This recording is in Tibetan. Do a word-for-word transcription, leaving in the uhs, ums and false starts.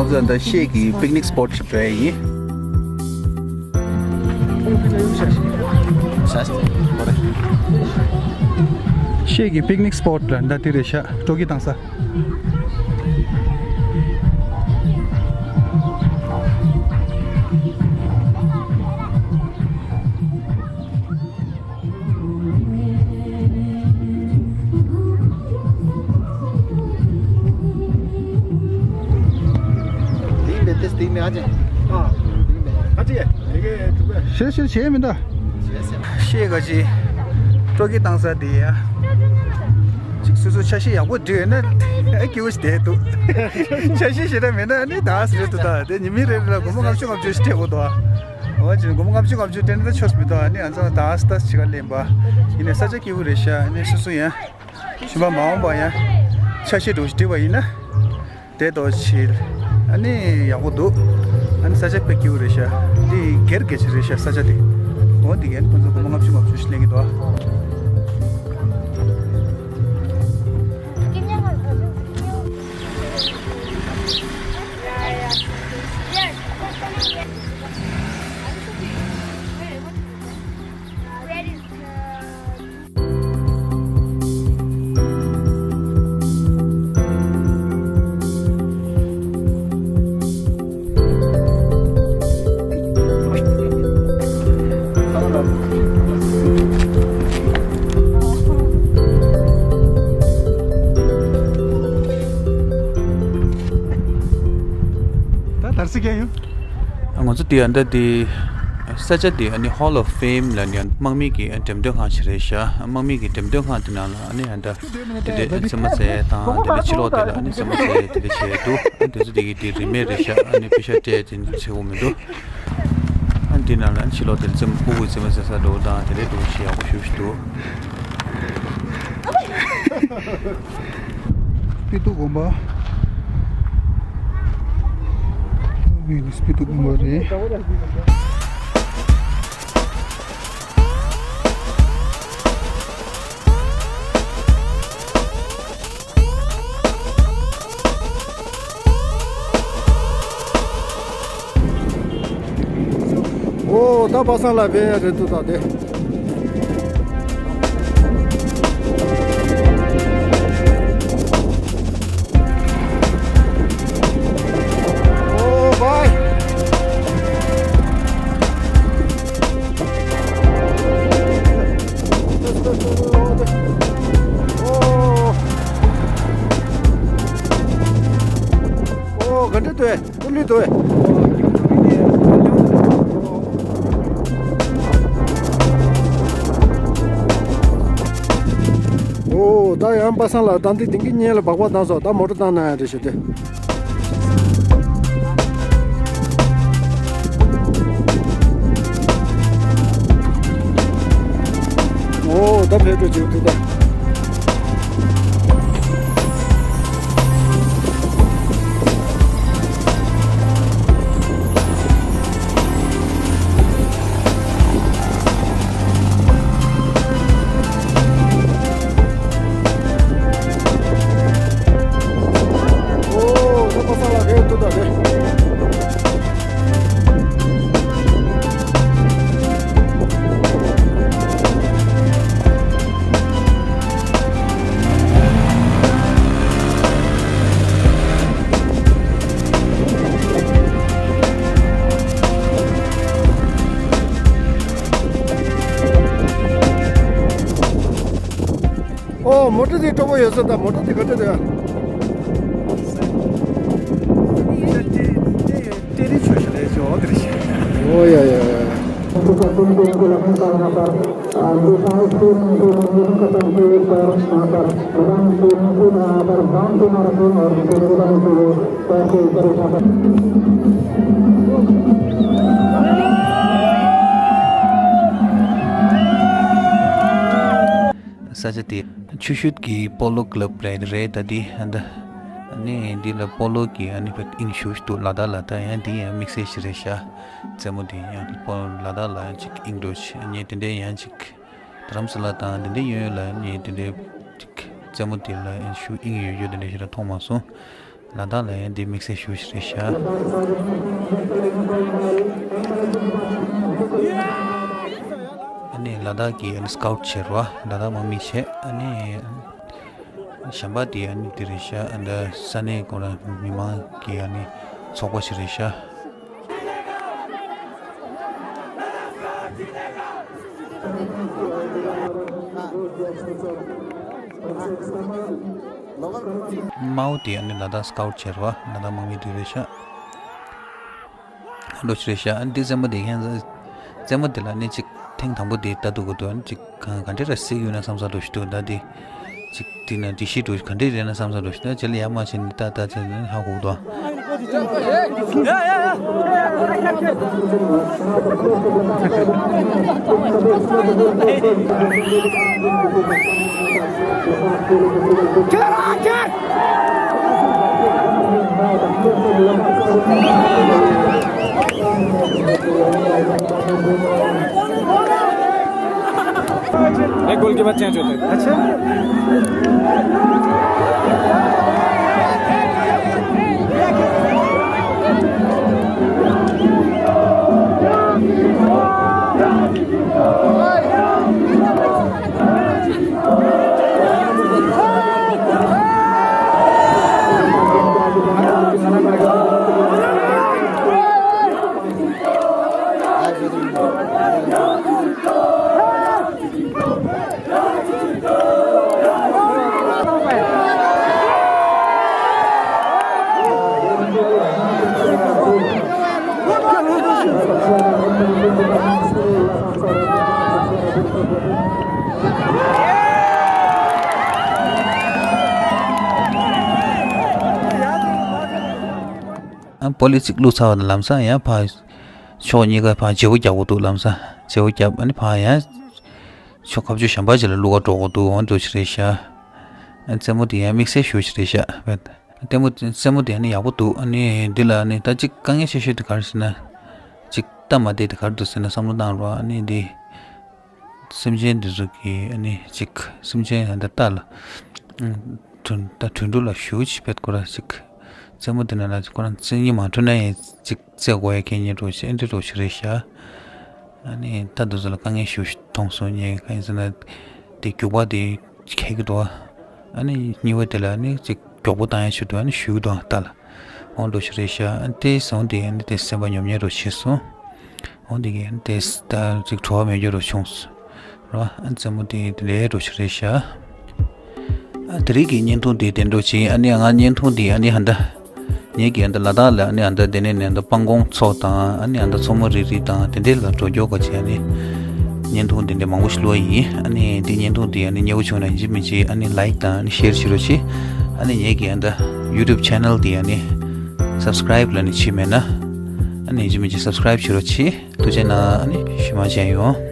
ང་ཚོ་འདི་ཤེལ་གྱི་པིག་ནིག་སི་པོཊ་ཞིག་འགྲོ་ཡ་ཡིན། ཤེལ་གྱི་པིག་ནིག་སི་པོཊ་ལ་འདི་དེ་རེད་ཤག་སྤྲོ་སྐྱིད་བཏང་ས། དེ་ཡིན་པས་ཏེ་དེ་ཡིན་པས་ཨ་ཅེ། ཨ། དེ་ཡིན་པས། ཨ་ཅེ། ཡ་གི་གྲུབ་པས། ཤེས་ཤེས་བྱས་མི་འདུག་ཤེས་ཀ་ཅི། སྤྲོ་སྐྱིད་བཏང་ས་དེ་ཡ། ཅིག་སོ་སོ་འཆར་གཞི་ཡག་པོ་བསྒྲིགས་ཡོད་ན་ཨ་སྐྱིད་པོ་ཞིག་བསྡད་འདུག་འཆར་གཞི་ཞེ་དྲག་མེད་ན་ཨ་ནི་ད་སི་རེད་འདུག་ད་དེ་ཉི་མ་རེ་རེ་ལ་སྒོར་མོ་ལྔ་བཅུ་ལྔ་བཅུ་ཞིག་སྤྲད་དགོས་འདུག་འོ་ཅིག་སྒོར་མོ་ལྔ་བཅུ་ལྔ་བཅུ་སྤྲད་ན་ད་ཆོག་མི་འདུག་ཨ་ནི་ང་ཚོ་ད་སི་ད་སི་ཅིག་ག་ལེན་པ་ཡིན་ནའི་ས་ཆ་སྐྱིད་པོ་རེད་ཤག་ཨ་ནི་སོ་སོ་ཡང་ཕྱི་པ་མ་འོངས་པ་ཡང་འཆར་གཞི་འདྲ་བོ་ཞིག་བསྒྲིགས་པ་ཡིན་ན། དེ་ཏོག་ཅིག་ཨ་ནི་ཡག་པོ་འདུག་ཨ་ནི་ས་ཆ་དཔེ་སྐྱིད་པོ་རེད་ཤག་འདི་སྒེར་སྒེར་ཅིག་རེད་ཤག་ས་ཆ་དེ། འོ་འདི་གན་ཁོང་ཚོ་སྒོར་མོ་ལྔ་བཅུ་ལྔ་བཅུ་ཞིག་ལེན་གྱི་འདུག་ད་དར་སི་རྒྱག་ཡོང་། ང་ཚོ་དེ་ཡ་འདྲ་དེ་ས་ཆ་དེ་ཨ་ནི་Hall of Fame ལ་ནི་དམག་མི་གི་འགྲེམས་སྟོན་ཁང་ཞིག་རེད་ཤག་དམག་མི་གི་འགྲེམས་སྟོན་ཁང་དེ་ནང་ལ་ཨ་ནི་ཡ་འདྲ་དེ་འདྲའི་རྩེད་མོ་རྩེ་དང་དེ་འདྲའི་ཕྱི་ལོགས་དེ་ལ་ཨ་ནི་རྩེད་མོ་རྩེ་དེ་འདྲ་བྱས་འདུག་ཨ་དེ་ཚོ་དེ་གི་དེ་རིན་མེད་རེད་ཤག་ཨ་ནི་པེ་ཤ་སྤྲད་དེ་འདྲ་བྱེད་དགོས་མི་འདུག་ཨ་འདི་ནང་ལ་ཕྱི་ལོགས་དེར་རྩེད་མོ་ཕྲུ་གུ་རྩེད་མོ་རྩེ་ས་འགྲོ་དང་དེ་འདྲའི་འགྲོ་ཞིག་ཡག་པོ་ཞེ་པོ་ཞིག་འདུག་སྤི་ཏོག་དགོན་པ། སྤི་ཏོག་དགོན་པ་རེད། ཨོ་ད་པ་སངས་ལ་ཕེབས་ཡ་རེད་འདུག་ད་དེ། ཨོ་བའི། ཨོ། ཨོ་ག་འདྲ་འདུག་ཨེ། ཀུ་ལུ་དོ། ཨོ་ད་ཡང་པ་སངས་ལ་ད་འདི་དེང་གི་བརྙན་ལ་སྦག་སྦག་བཏང་སོང་། ད་མོ་ཊ་བཏང་ན་ཡང་རེད་ཞུ་དེ། ཨོ་ད་ཕེབས་འགྲོ་བྱེད་ཐུབ་ད། ཨོ་ད་པ་སངས་ལ་རེད་ཐུབ་ད་རེད། ཨོ་མོ་ཊ་དེ་སྤྲོ་པོ་ཡོད་ས་ད། མོ་ཊ་དེ་ག་འདྲ་འདུག་ཨ། ཏེ་རི་ཆོས་ཤ་ལས་ཆོ་འོ་དེ་རེད་ཤག་ཨོ་ཡ་ཡ་ཡ། ས་ཆ་དེ་ཆུ་ཤུལ་གྱི་སྤོ་ལོ་ཀླབ་རེད་རེད། ད་འདི་ཨ་ད་ཨ་ནི་འདི་ལ་སྤོ་ལོ་གི་ཨ་ནི་དཔེ་དབྱིངས་ཞུགས་འདུག་ལ་དྭགས་ལ། ད་ཡང་འདི་ཡང་དམིགས་བསལ་ཞིག་རེད་ཤག་རྩེད་མོ་འདི་ཡང་སྤོ་ལ་དྭགས་ལ་ཡང་ཅིག་དབྱིངས་འགྲོ་ཆེ་ངས་དེ་འདྲའི་ཡང་ཅིག་རྡ་རམ་ས་ལ་དང་དེ་འདྲའི་ཡོད་ཡོད་ལ་ངས་དེ་འདྲའི་ཅིག་རྩེད་མོ་འདི་ལ་ཡང་ཞུགས་དབྱིངས་ཡོད་ཡོད་དེ་འདྲ་ཞིག་ལ་མཐོང་མ་སོང་། ལ་དྭགས་ལ་ཡང་འདི་དམིགས་བསལ་ཞུ་ཞིག་རེད་ཤག་ཨ་ནི་ལ་དྭགས་ཀྱི་ཨ་ནི་སི་ཀའུ་ཊི་བྱེད་རོགས། ལ་དྭགས་དམག་མི་བྱས། ཨ་ནི་གཞན་པ་དེ་ཨ་ནི་དེ་རེད་ཤག་ཨ་ནི་ས་གནས་ཁོ་རང་མི་མང་གི་ཨ་ནི་ཚོགས་པ་ཞིག་རེད་ཤག་དམར་པོ་དེ་ཨ་ནི་ལ་དྭགས་སི་ཀའུ་ཊི་བྱེད་རོགས། ལ་དྭགས་དམག་མི་དེ་རེད་ཤག་འགྲོ་ཆེ་རེད་ཤག་ཨ་ནི་རྩེད་མོ་དེ་ཁྱེད་རྩེད་མོ་དེ་ལ་ནི་ཅིག་ཐེངས་དང་པོ་དེ་ལྟ་འདུག་གི་འདུག་ཨ་ནི་ཅིག་གང་ག་འདྲ་ར་སྲིད་ཡོད་ན་བསམ་བསམ་འདྲ་ཞིག་འདུག་ད་དེ་ཅིག་དེ་ན་འདྲི་ཤེས་འདྲ་ག་འདྲ་རེད་ན་བསམ་བསམ་འདྲ་ཞིག་ད་ཅི་ལ་ཡ་མ་བྱས་ནི་ལྟ་ལྟ་བྱས་ནས་ཧ་གོ་གི་འདུག एक गोल के बाद चेंज होता है। अच्छा। ཨ་པོ་ལི་ཚིག་བླུགས་ཚར་བ་དང་ལམ་སང་ཡང་ཕར་ཕྱོགས་གཉིས་ཀ་ཕར་བརྗེ་པོ་རྒྱག་དགོས་འདུག་ལམ་སང་བརྗེ་པོ་རྒྱབ། ཨ་ནི་ཕར་ཡང་ཕྱོགས་ཁ་ཕྱོགས་གཞན་པ་ཅིག་ལ་བླུག་ག་འགྲོ་དགོས་འདུག་འོ་འདྲ་ཞིག་རེད་ཤག་ཨ་རྩེད་མོ་དེ་ཡང་དམིགས་བསལ་ཞུ་ཞིག་རེད་ཤག་ལྟད་མོ་རྩེད་མོ་དེ་ནི་ཡག་པོ་འདུག་ཨ་ནི་འདི་ལ་ནི་ད་ཅིག་དཀའ་ངལ་ཆེ་ཤོས་དེ་ག་རེ་ཟེར་ན། ཅིག་སྟབས་མ་བདེ་དེ་ག་རེ་འདུག་ཟེར་ན་བསམ་བློ་བཏང་རོགས། ཨ་ནི་འདི་སེམས་ཅན་འདི་ཚོ་གི་ཨ་ནི་ཅིག་སེམས་ཅན་ད་ལྟ་ལ་དུད་ད་དུད་འགྲོ་ལ་ཞུ་ཅིག་ཕེད་ཁོ་ར་ཅིག་རྩེད་མོ་དེ་ན་ལ་ཁོ་རང་རྩེད་མོ་མ་འཕྲོད་ན་ཡང་ཅིག་རྩེད་དགོས་ཡ་གལ་ཉེ་འགྲོ་ཞེས་འདི་འགྲོ་ཞིག་རེད་ཤག་ཨ་ནི་ད་འདི་ཚོ་ལ་དཀའ་ངལ་ཞུ་མཐོང་སོང་། ངས་གང་ཡིན་ཟེར་ན་དེ་རྒྱུག་པ་དེ་ཁེག་གི་འདུག་ཨ་ནི་གཉིས་པ་དེ་ལ་ནི་ཅིག་མགྱོགས་པོ་བཏང་ཡ་ཞུ་འདུག་ཨ་ནི་ཞུ་གི་འདུག་ད་ལ་འོང་འགྲོ་ཞིག་རེད་ཤག་ཨ་ནི་དེ་སོང་དེ་ཨ་ནི་དེ་སེམས་པ་ཉོབ་ཉེ་རུ་ཕྱིན་སོང་། འོང་དེ་གི་ཨ་ནི་དེ་ད་ཅིག་བྲོ་བ་མེད་རྒྱུ་རུ་བྱུང་སོང་། རོ། ཨ་རྩེད་མོ་དེ་དེ་ལས་འགྲོ་ཞིག་རེད་ཤག་ཨ་དེ་རིང་གི་བརྙན་ཐུང་དེ་དེ་འགྲོ་ཅིག་ཨ་ནི་ང་བརྙན་ཐུང་དེ་ཨ་ནི་ཧ་ད། ངེད་ཀྱི་ཨ་ད་ལ་དྭགས་ལ་ཨ་ནི་ཨ་ད་དེ་ནས་ནས་ཨ་ད་སྤང་གོང་མཚོ་དང་ཨ་ནི་ཨ་ད་མཚོ་མོ་རི་རི་དང་དེ་འདྲའི་ལ་འགྲོ་རྒྱུ་ག་ཅིག་ཨ་ནི་བརྙན་ཐུང་དེ་འདྲ་མང་པོ་ཞིག་བླུགས་ཡིན། ཨ་ནི་དེ་བརྙན་ཐུང་དེ་ཨ་ནི་མཉེས་པོ་བྱུང་ན་ཡིན་གཅིག་མིན་གཅིག་ཨ་ནི་ལའིཀ་དང་ཨ་ནི་ཤེར་བྱེད་རོགས་གྱིས། ཨ་ནི་ངེད་ཀྱི་ཨ་ད་ཡུ་ཊུབ་ཆེ་ནལ་དེ་ཨ་ནི་སབ་སི་ཀ་རའིབ་ལ་ནི་བྱས་མེད་ན་ཨ་ནི་ཡིན་གཅིག་མིན་གཅིག་སབ་སི་ཀ་རའིབ་བྱེད་རོགས་གྱིས། ཐུགས་རྗེ་གནང་། ཨ་ནི་ཞུ་མ་བྱས་ཡོང་།